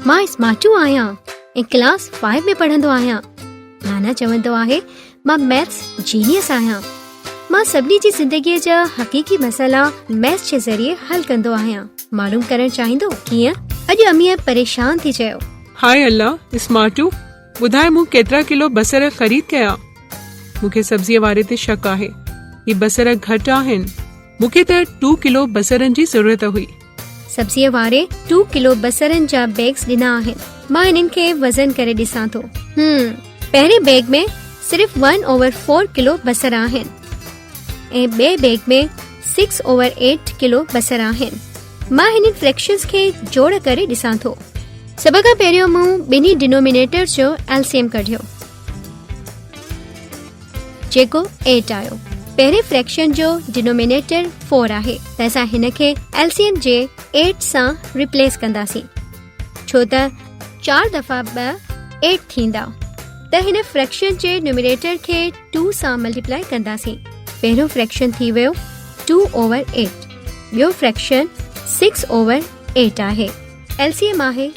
مان اسمارٽو آهيان ۽ class five ۾ پڙهندو آهيان. نانا چوندو آهي مان ميٿس جينيس آهيان. مان سڀني جي زندگيء جا حقيقي مسئلا ميٿس جي ذريعي حل ڪندو آهيان. معلوم ڪرڻ چاهيندو ڪيئن؟ اڄ اميء پريشان ٿي چيو. هاء الله اسمارٽو ٻڌاء مون ڪيترا ڪلو بصر خريد ڪيا؟ مون کي سبزيء واري تي شڪ آهي. هي بصر گهٽ آهن. مون کي ته ٽو ڪلو بصرن جي ضرورت هئي. سبزيء واري ٽو ڪلو بصرن جا بيگز ڏنا آهن. مان انهن کي وزن ڪري ڏسان ٿو. هم، پهرين بيگ ۾ صرف ون اوور فور ڪلو بصر آهن ۽ ٻئي bag ۾ six over eight kilo بصر آهن. مان هنن فريڪشنز کي جوڙ ڪري ڏسان ٿو. سڀ کان پهريون مون ٻنهي ڊينومينيٽرز جو ايل سي ايم ڪڍيو. جيڪو ايٽ آيو. پهرين فريڪشن جو ڊينومينيٽر فور آهي ته اسان هن کي ايل سي ايم جي ايٽ سان ريپليس ڪنداسين ڇو ته چار دفعا ٻه ايٽ ٿيندا ته هن فريڪشن جي نيومريٽر کي ٽو سان ملٽيپلائي ڪنداسين. پهريون فريڪشن ٿي ويو ٽو اوور ايٽ ٻيو فريڪشن سڪس اوور ايٽ آهي. ايل سي ايم آهي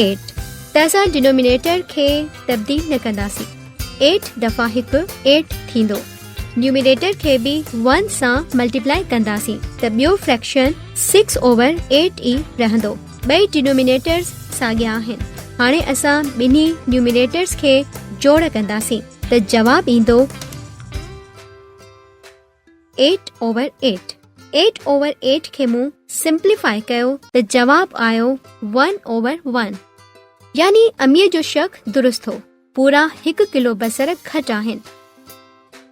ايٽ ته اسان ڊينومينيٽر کي تبديل نه ڪنداسين. ايٽ دفعا هڪ ايٽ ٿيندو. نيوميريٽر کي به ون سان ملٽيپلائي ڪنداسين ته ٻيو فريڪشن سڪس اوور ايٽ ئي رهندو. ٻئي ڊينومينيٽرز ساڳيا آهن. هاڻي اسان ٻنهي نيوميريٽرز کي جوڙ ڪنداسين ته جواب ايندو. Eight over eight. Eight over eight کي مون سمپليفائي ڪيو ته جواب آيو ون اوور ون. يعني اميء جو شڪ درست هو. پورا هڪ ڪلو بصر گهٽ آهن.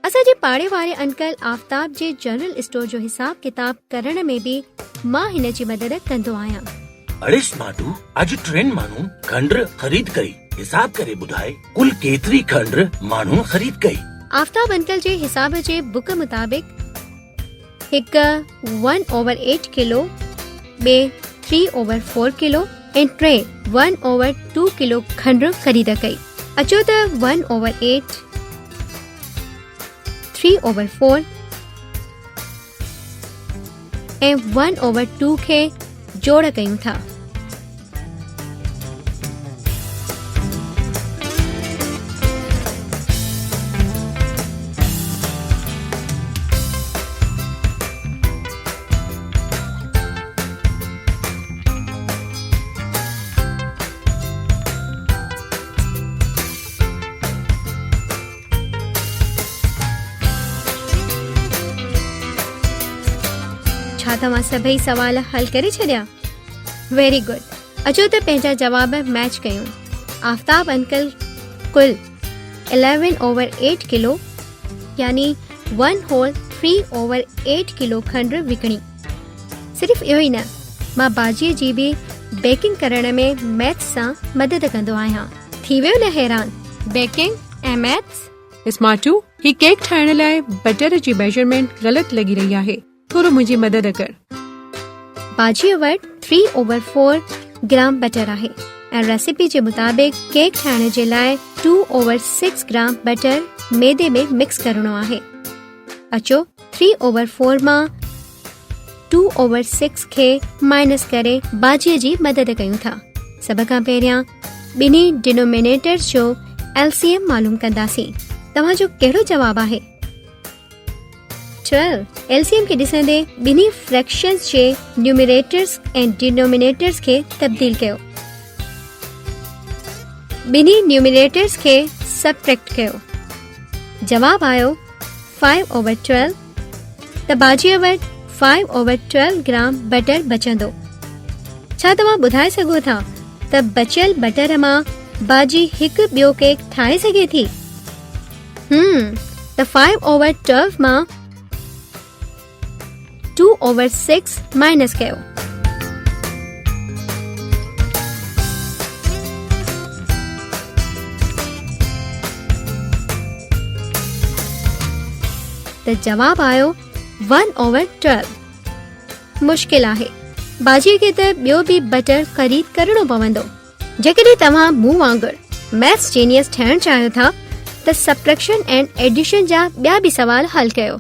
اسان جي پاڙي واري انڪل آفتاب جي جنرل اسٽور جو حساب ڪتاب ڪرڻ ۾ به مان هن جي مدد ڪندو آهيان. اڙي سماٽو اڄ ٽن ماڻهن کنڊ خريد ڪئي. حساب ڪري ٻڌاء ڪل ڪيتري کنڊ ماڻهن خريد ڪئي؟ آفتاب انڪل جي حساب جي بڪ مطابق هڪ ون اوور ايٽ ڪلو، ٻي ٿري اوور فور ڪلو ۽ ٽي ون اوور ٽو ڪلو کنڊ خريد ڪئي. اچو ته one over eight, three over four ۽ one over two کي جوڙ ڪيون ٿا. ڇا توهان سڀئي سوال حل ڪري ڇڏيا؟ ويري گڊ اچو ته پنهنجا جواب ميچ ڪيون. آفتاب انڪل ڪل 11 اوور 8 ڪلو يعني 1 هول 3 اوور 8 ڪلو کنڊ وڪڻي. صرف اهو ئي نه مان باجيء جي به بيڪنگ ڪرڻ ۾ ميٿس سان مدد ڪندو آهيان. ٿي ويو نه حيران؟ Baking ۽ maths? اسمارٽو، هي ڪيڪ ٺاهڻ لاء بٽر جي ميجرمينٽ غلط لڳي رهي آهي. ٿورو منهنجي مدد ڪر. باجيء وٽ three over four gram butter آهي ۽ ريسيپي جي مطابق ڪيڪ ٺاهڻ جي لاء two over six gram butter ميدي ۾ mix ڪرڻو آهي. اچو ٿري اوور فور مان ٽو اوور سڪس کي مائنس ڪري باجيء جي مدد ڪيون ٿا. سڀ کان پهريان ٻنهي ڊينومينيٽرز جو ايل سي ايم معلوم ڪنداسين. توهان جو ڪهڙو جواب آهي؟ 12 ايل سي ايم کي ڏسندي ٻنهي فريڪشنز جي نيوميريٽرز ۽ ڊينومينيٽرز کي تبديل ڪيو. ٻنهي نيوميريٽرز کي سبٽريڪٽ ڪيو. جواب آيو 5 اوور 12 ته باجيء وٽ 5 اوور 12 گرام بٽر بچندو. ڇا توهان ٻڌائي سگهو ٿا ته بچيل بٽر مان باجي هڪ ٻيو ڪيڪ ٺاهي سگهي ٿي؟ هم ته فائيو اوور ٽويلو مان ٽو اوور سڪس مائنس ڪيو. ته جواب آيو ون اوور ٽويلو. مشڪل آهي. باجيء کي ته ٻيو به بٽر خريد ڪرڻو پوندو. جيڪڏهن توهان مون وانگر ميٿس جينيس ٺهڻ چاهيو ٿا ته سبٽريڪشن اينڊ ايڊيشن جا ٻيا به سوال حل ڪيو.